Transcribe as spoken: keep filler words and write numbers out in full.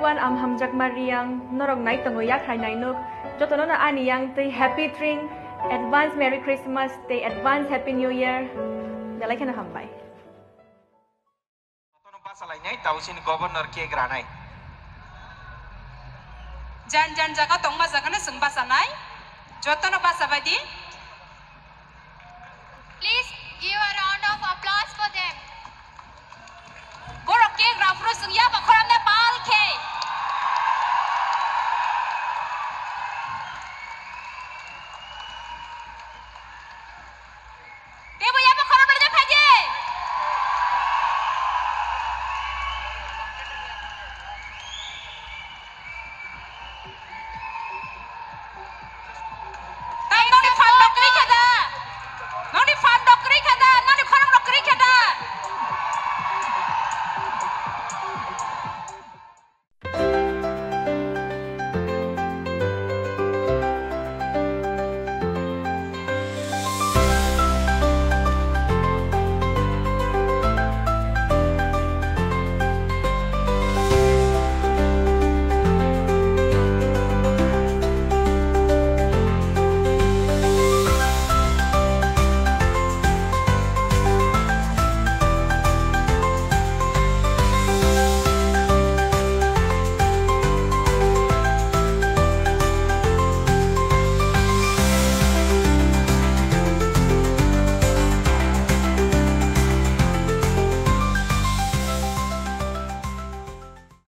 Everyone, ang hamjakma Riyang, norok nai tongo yakhrai nainuk, jotono no ani yang tei happy tring, advance Merry Christmas tei advance Happy New Year. Belai kheno hambai. Jotono bachalainai, tausin Governor cake ranai. Jan jan jaga tongma jagano chwng bachanai, jotono bachabaidi. Please give a round of applause for them. Borok cake raphuru